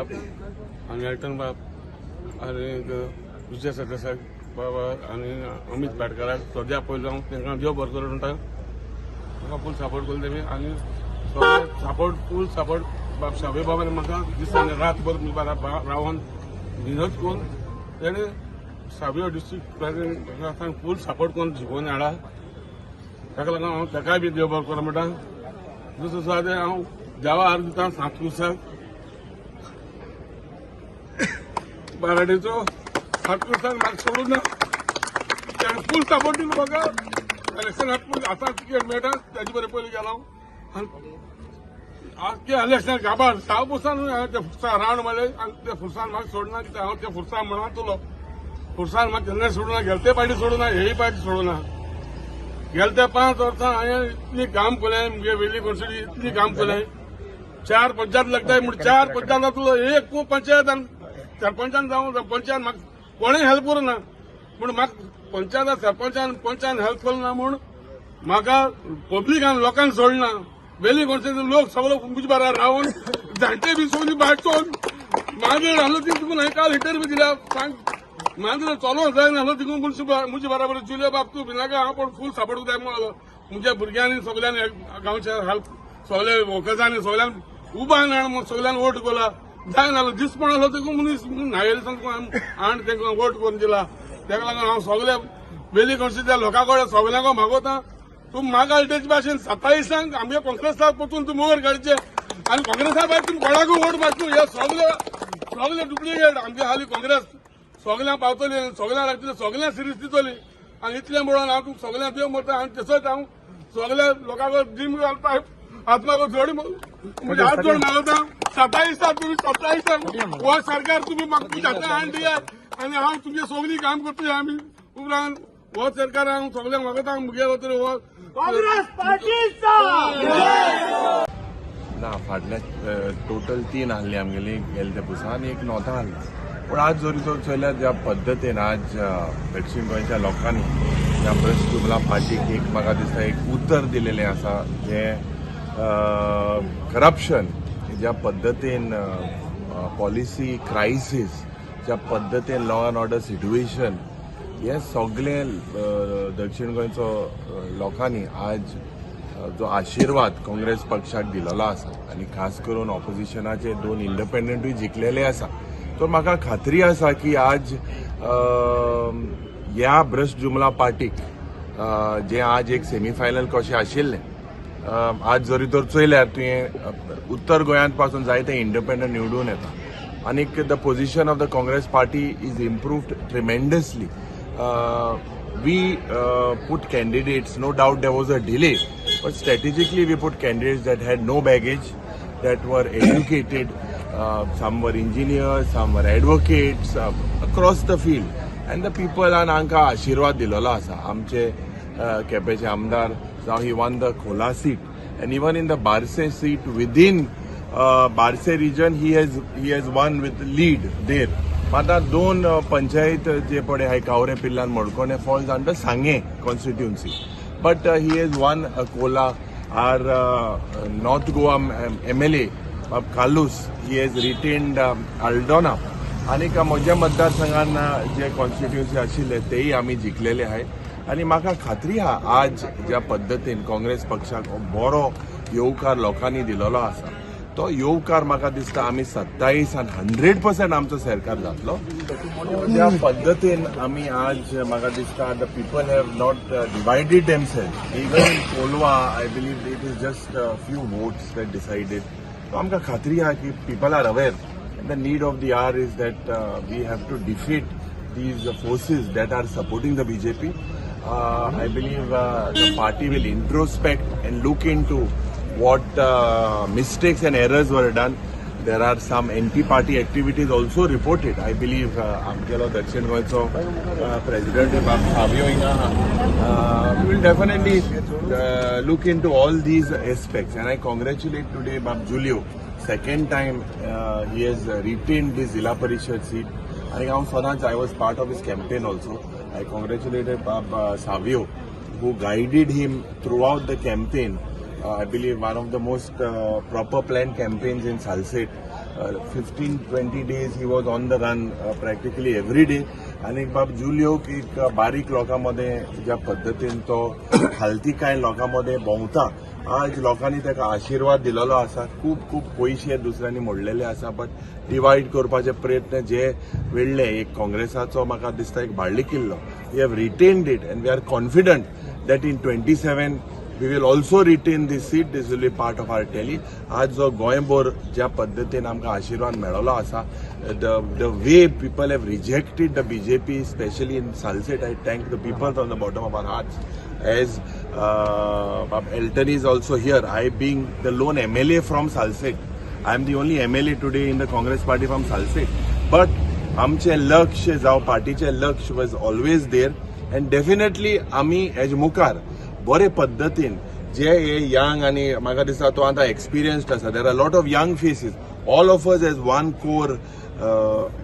बाब आनी एल्टन बाब आनी विजय सरदेसाय बाबा आनी अमीत पेडकाराक सद्या पयलो हांव तांकां देव बरो करूं म्हणटा. म्हाका फूल सपोर्ट केलो तेमी आनी सगळे सपोर्ट, फूल सपोर्ट बाब शाबे बाबान म्हाका दीस आनी रातभर रावन मेहनत करून तेणे सावयो डिस्ट्रिक्ट प्रेसिडेंट फूल सपोर्ट करून जिखोवन हाडा. ताका लागून हांव ताकाय बी देव बरो करूं म्हणटा. दुसरें सुद्दां हांव देवा आर दिता सात कुसाक बाराडेचो सात कुसाक म्हाका सोडूं ना. ताणें फूल सपोर्ट दिलो म्हाका. इलेक्शनाक आतां तिकेट मेळटा ताजे बरें पयलीं गेलो आनी आख्खे इलेक्शन गाबार साव पुसान ते फुरसा रावंड मारले आनी ते फुरसान म्हाका सोडना कित्याक हांव ते फुरसा म्हणतलो. फुरसान म्हाका केन्ना सोडूना, गेले ते पार्टी सोडूना, हेय पार्टी सोडूना. गेले ते 5 वर्सां हांवें इतली काम केलें. मुगे वेली कॉन्स्टिट्युन्सी इतली काम केलें. चार पंचायत लागताय म्हूण चार पंचायत जातलो. एक पंचायत आनी सरपंचान जावं सरपंचान म्हाका कोणें हेल्प करूं ना. पूण म्हाका पंचायत सरपंचान पंचान हेल्प करूं ना म्हूण म्हाका पब्लिकान लोकांक सोडना. वेली कॉन्स्टिट्युन्सी लोक सगळो म्हजे बराबर रावन जाणटे बी सगळी भायर चोवन मागीर हालो ती तुका हांवें काल इंटरव्यू दिल्या. सांग मागीर चलो जाय नासलो तिकून म्हजे बराबर जुलियो बाब तूं भिनाका, हांव पण फूल सपोर्ट जाय म्हणलो. म्हज्या भुरग्यांनी सगळ्यांनी गांवच्या हेल्प सगळे वर्कर्सांनी सगळ्यांनी उबा ना सगळ्यांनी वोट केला. जाय नासलो दीस पण आसलो तिकून मनीस न्हायेले आनी तांकां वोट करून दिला. ताका लागून हांव सगळे वेली कॉन्स्टिट्युन्सीच्या लोकां कडेन सगळ्यांक मागोता, तूं म्हाका तेचे भाशेन 27 आमगे काँग्रेसाक परतून तूं वयर काडचे आनी काँग्रेसा भायर तुमी कोणाकूय वोट मारतू. हे सगळे सगळे डुप्लिकेट आमगे हाली काँग्रेस सगळ्यांक पावतली, सगळ्यांक लागतली, सगळ्यांक सिरीज दितली. आनी इतलें म्हणून हांव तुमकां सगळ्यांक देव मरता आनी तसोच हांव सगळ्या लोकांक जीम घालता. हात मागो जोड, म्हणजे हात जोड मागता. 27 तुमी 27 हो सरकार तुमी म्हाका हातान हाडून दियात आनी हांव तुमगे सगळीं काम करतली. आमी उपरांत हो सरकार हांव सगळ्यांक मागता मुगे वतले हो. काँग्रेस पार्टीचा. ना, फाटल्या टोटल तीन आहली आमगेली गेले ते पुसा आनी एक नॉर्था आहली. पूण आज जरी तर चोयल्यार ज्या पद्दतीन आज दक्षिण गोंयच्या लोकांनी ह्या भ्रश्ट जुमला पार्टीक एक म्हाका दिसता एक उतर दिलेलें आसा, जें करप्शन ज्या पद्दतीन, पॉलिसी क्रायसीस ज्या पद्दतीन, लॉ अँड ऑर्डर सिट्युएशन, हें सगळें दक्षिण गोंयचो लोकांनी आज जो आशिर्वाद काँग्रेस पक्षाक दिलेलो आसा आनी खास करून ऑपोजिशनाचे दोन इंडिपेंडंटूय जिखलेले आसा, सो म्हाका खात्री आसा की आज ह्या भ्रश्ट जुमला पार्टीक जें आज एक सेमीफायनल कशें आशिल्लें, आज जरी तर चोयल्यार तुवें उत्तर गोंयांत पासून जायते इंडिपेंडंट निवडून येता आनीक the position of the Congress party is improved tremendously. We put candidates, no doubt there was a delay, but strategically we put candidates that had no baggage, that were educated, some were engineers, some were advocates, across the field. And the people आन हांकां आशिर्वाद दिलेलो आसा. आमचे केपेचे आमदार जावं, he won the Cola seat and even in the Barce seat, within Barce region he has won with lead there. आतां दोन पंचायत जे पळय आहाय, Kaware पिल्लान मडकोणे falls under Sanguem constituency, but he has won Cola. Our North Goa MLA Carlos, he has retained Aldona. आनीक म्हज्या मतदारसंघान जे constituency आशिल्ले तेय आमी जिखलेले आहाय. आनी म्हाका खात्री आहा, आज ज्या पद्दतीन काँग्रेस पक्षाक हो बरो येवकार लोकांनी दिलेलो आसा, तो येवकार म्हाका दिसता आमी 27 100% आमचो सरकार जातलो. ज्या पद्दतीन आमी आज म्हाका दिसता the people have not divided themself. Even in Colva, I believe it is just few votes that decided. So आमकां खात्री आहा की people are aware. The need of the hour is that we have to defeat these forces that are supporting the BJP. I believe the party will introspect and look into what mistakes and errors were done. There are some anti-party activities also reported. I believe आमगेलो दक्षिण गोंयचो president बाब सावियो हिंगा आहा. We will definitely look into all these aspects and I congratulate today Bab Julio. Second time he has retained this Zilla Parishad seat. आनी हांव सदांच I was part of his campaign also. I congratulated Bab Savio, who guided him throughout the campaign. I believe one of the most proper planned campaigns in Salcete. 15-20 days he was on the run practically every day. आनी बाब जुलियोक एक बारीक लोकां मदें ज्या पद्दतीन तो खालती कांय लोकां मदें भोंवता, आज लोकांनी ताका आशिर्वाद दिलेलो आसा. खूब खूब पयशे दुसऱ्यांनी मोडलेले आसा, बट डिवायड करपाचे प्रयत्न जे वेडले एक काँग्रेसाचो म्हाका दिसता एक बाळ्ळी किल्लो, we have retained it and we are confident that in 27 we will also retain this seat. This will be part of our tally. आज जो गोंयभर ज्या पद्दतीन आमकां आशिर्वाद मेळ्ळो आसा, the way people have rejected the BJP, specially in Salcete, I thank the people from the bottom of our hearts. As Elton is also here, I being the lone MLA from Salcete, I am the only MLA today in the Congress party from Salcete. But आमचें लक्ष जावं पार्टीचें लक्ष was always there and definitely आमी has मुखार बरे पद्दतीन जे हे young आनी म्हाका दिसता तो आतां एक्सपिरियन्स्ड आसा. There are lot of young faces. All of us as one core,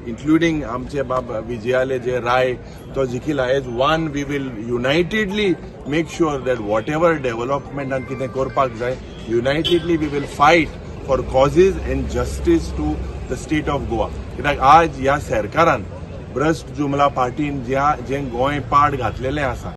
including आमचे बाब विजयाले जे राय तो जिखिला, as one we will unitedly make sure that whatever development आनी कितें करपाक जाय, unitedly we will fight for causes and justice to the state of Goa. कित्याक आज ह्या सरकारान भ्रश्ट जुमला पार्टीन ज्या जें गोंय पाड घातलेलें आसा.